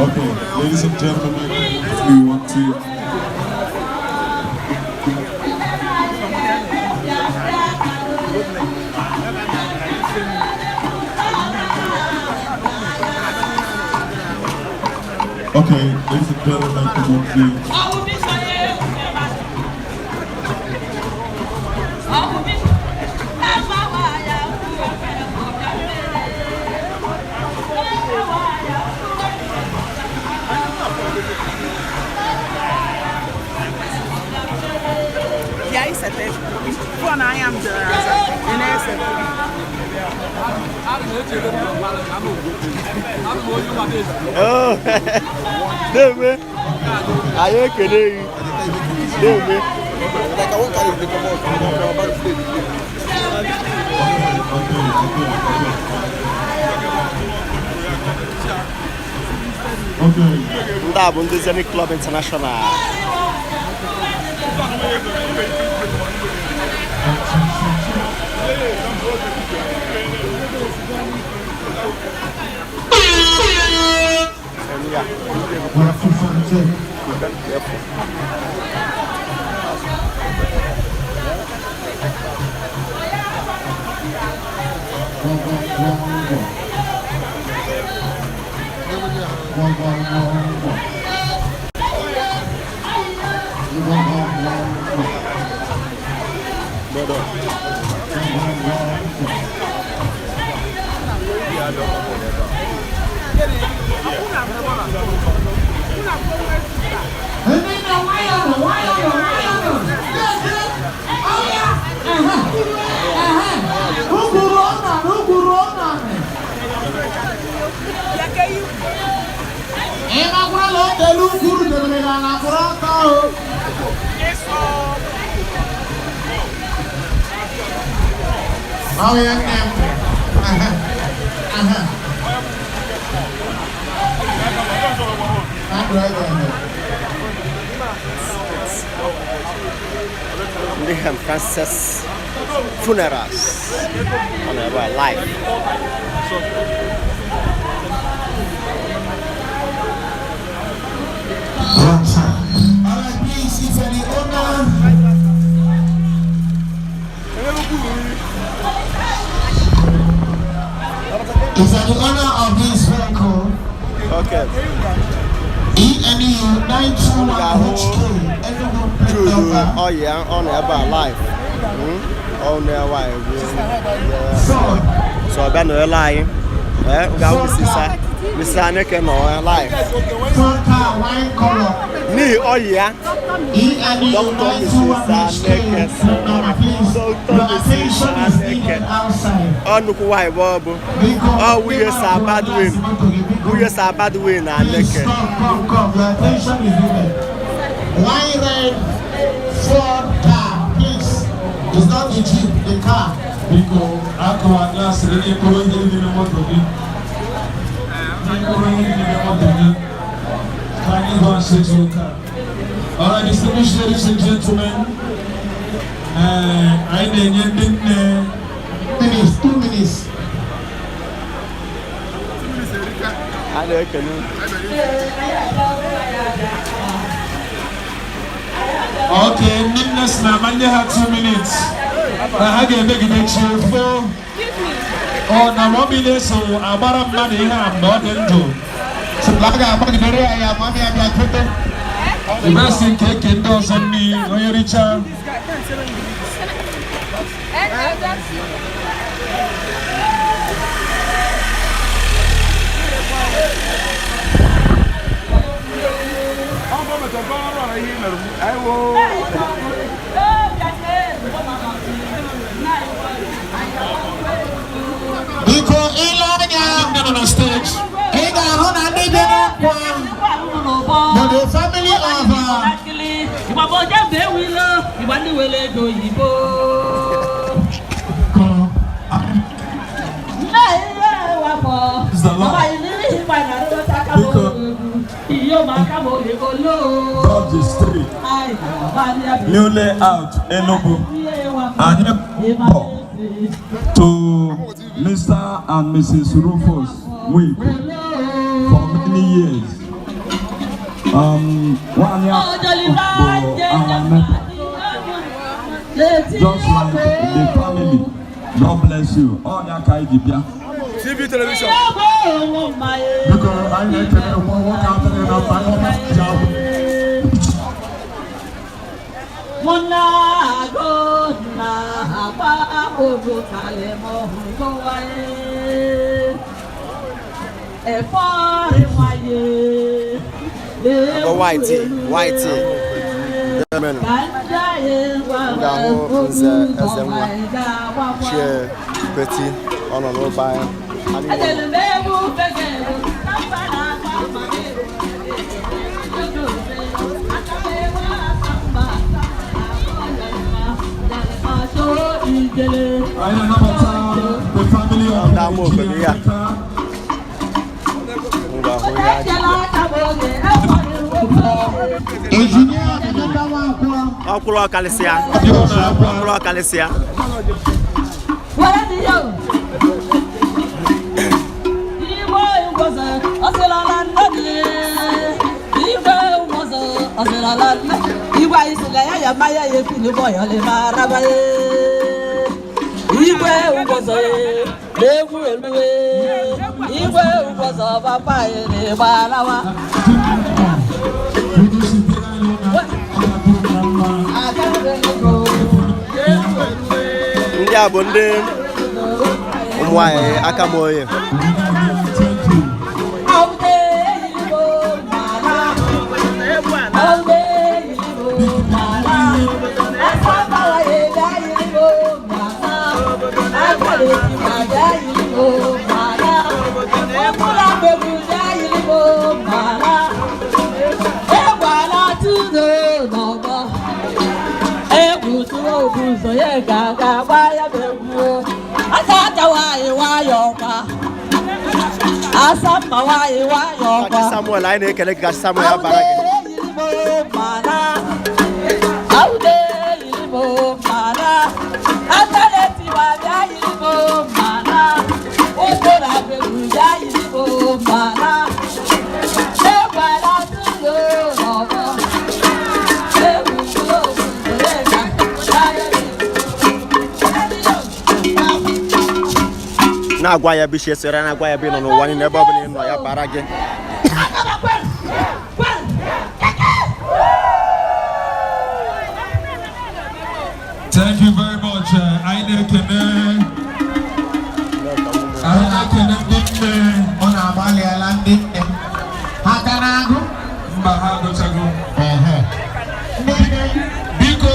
Okay, ladies and gentlemen, if you want to. Okay, ladies and gentlemen, come on, please. Ya isete phone anya m jere aza ị na-ese. Oh, na-eme anyị ekele gị na-eme. Like I won't carry the come out from about the state. Okay. Ndị a bụ ndị Zenith Club International. Ya. One, two, one, two. One, one, one, one. One, one, one, one. One, one, one, one. One, one, one, one. Ndị na nwayọọ nọ, nwayọọ nọ, nwayọọ nọ. Ọya, ehe, ehe. Ugwuru ọna, ugwuru ọna. Ị makwala otelu ugwuru debere ya na kwụrụ ọtọ o. Ọya nne m. Aha. Aha. I'm driving. Ndị Hem Francis Funerals ọ nọ ebe a live. One time. All right, please, if you're the owner, if you're the owner of this vehicle, ENU 921 HK, Enugu plate Jude number, ọya ọ nọ ebe a live. Ọ nọ ebe a egwu. Ford, So ọ bịa nọrọla anyị ee ga-ahụ Mrs. Aneke nọ live. Ford car, wine color, N'ihi ọyị ya ENU Dr. Mrs. 921 HK, Aneke. plate number, please. Dr. Your Mrs. attention is Aneke. needed outside. Ọ nnukwu nwaanyị bụ ọ bụ Biko, ọ nwunye Sir Badwin, nwunye Sir Badwin na Please Aneke. come, come, come. Your attention is needed. Wine red Ford car, please. It's not the Jeep, the car. Biko, akọwa glass gị ịkpụrụ ihe dị n'ime moto gị. Ịkpụrụ ihe dị n'ime moto gị. Kindly go and sit your car. All right, distinguished ladies and gentlemen, anyị na-enye ndị nne Minutes, 2 minutes. A na-ekene unu. Okay, ndị nne si na amanye ha 2 minutes. Na ha ga-emegide chi efo. Ọ na mummy na-eso agbara mmadụ ihe a mgbe ọ dị ndụ. So, a ga-agbagidere ya ya ma ọ bịa tete. Ibesi nke eke ndị ọzọ nri onye richaa. Biko, ile anya, Ndị nọ na stage. ị ga-ahụ na ndị bịara nkwa bụ the family of Ìgbà bọ̀ jẹ́ wilo, ìgbà ndị wele ego oyibo. Nne ihe wafọ, Is the Lord. bàbá ìrírí ìgbà ìrànlọ́wọ́ tá a ká mọ́ Biko. iyo máa ká mọ́ ego lóo. George Street, Ai, bàbá ní àbí. New Layout, Enugu. Anyị kpọ to Mr. and Mrs. Rufus Wig for many years. Nwaanyị a bụ our mentor, just like the family. God bless you. Ọ ya ka anyị ji bịa. TV television. Biko, anyị na-ekele nwa nwoke adịghị na mba ihe ọma ji akwụ. Muna go na agba ogo kalẹ̀ mọ́ ògo wáyé. Ẹ̀fọ́ rẹ̀ wáyé. Agwa white, white. Amen. Ndị ahụ nze eze nwa chie peti ọ nọ n'ụba ya. Ha niile Anyị na-anabata the family of Ndị ama obodo ya. Ngwa hụ ya ji bịa. Engineer Emeka Nwankwo. Ọkwụrụ ọkalịsịa. Ọkwụrụ ọkalịsịa. Igwe ụgbọzọ na-egwu eluwe, igwe ụgbọzọ papa na-egba arawa. Ndị a bụ ndị ụmụ nwanyị aka m oye. Asa mma nwanyị nwayọọ Kachi Samuel, anyị na-ekele gị. Kachi Samuel, ya bara gị. Na-agwa ya bụ isi esere, na-agwa ya bụ ị nọ n'ụwa niile, ebe ọ bụla ị nọ, ya bara gị. Thank you very much. Anyị na-ekene, anyị na-ekene ndị nne. Ọ na-agbalịala ndị nne. Ha ka na-agụ? Mba, ha agụchago. Ehe. Ndị nne. Biko,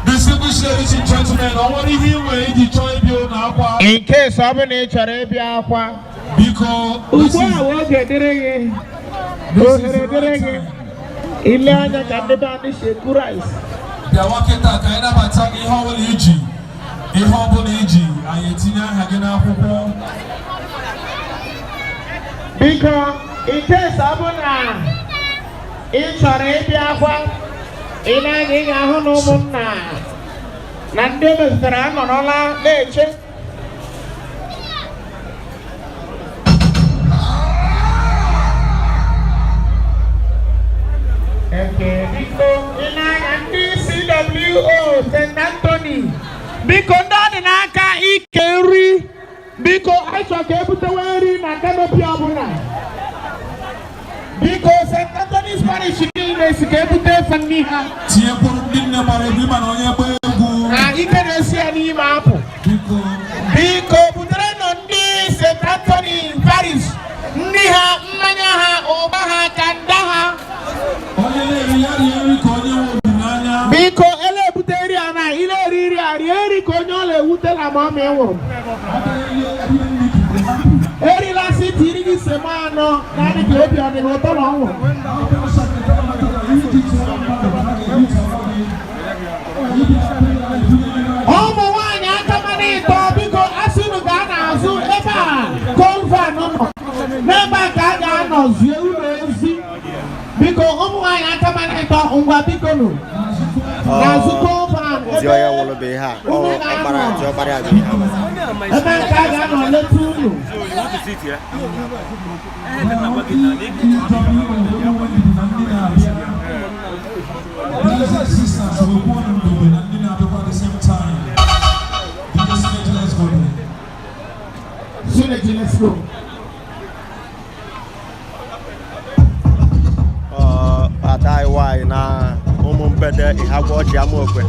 distinguished ladies and gentlemen, ọ nwere ihe ị nwere iji chọọ ịbịa ụlọ akwa? In case ọ bụrụ na ị chọrọ ịbịa akwa. Biko, this Ugbu is a wee oge dịrị gị, this is ohere the dịrị right gị. time. Ile anya ka ndị be anyị si eku rice. Bịawa kịta ka anyị nabata gị. Ihe ọbụla iji, ihe ọbụla iji, anyị etinye aha gị n'akwụkwọ. Biko, in case ọ bụ na ị chọrọ ịbịa akwa, ị na-anya, ị ga-ahụ na ụmụnna na ndị metụtara anọrọla na-eche. Eke, biko, ị na-anya ndị CWO St. Anthony, biko, ndị ọ dị n'aka ike nri, biko, anyị chọrọ ka ebutewe nri na canopy ọbụla. Biko, St. Anthony's Parish niile si ka ebute efe nri ha. Tinyekwuru ndị nne gbara egwu, ịma na onye gba egwu. Na ike na-esi ya n'ime apụ. Biko. Biko, buterenụ ndị St. Anthony Parish nri ha, mmanya ha, ụba ha, kanda ha. Onye na-eri ya rie nri ka onye nwe obi n'anya. Biko, ele ebute nri a na ile eri nri a, rie nri ka onye ọ na-ewutela ma ọ ma ị nwụrụ. Erila si tiri gị semo anọ naanị ka obi ọ dị gị ụtọ na ọ nwụrụ. Ụmụ nwaanyị aka mana ịtọ, biko, asị unu gaa n'azụ ebe a convan nọ n'ebe a ka a ga-anọ zie unu ozi. Biko, ụmụ nwaanyị aka mana ịtọ, ngwa, biko nụ, n'azụ convan Di onye nwụrụ bụ ihe a. Ọ ọkpara diọkpara ya bụ ihe a. Ebe nke a ga-anọ leta unu. Brothers and sisters, we want to do it and then at the same time. Because let's go there. Synergy, let's go. Ọ ada anyị nwaanyị na ụmụ mbede Ịhagwa Ọjị Amaokwe.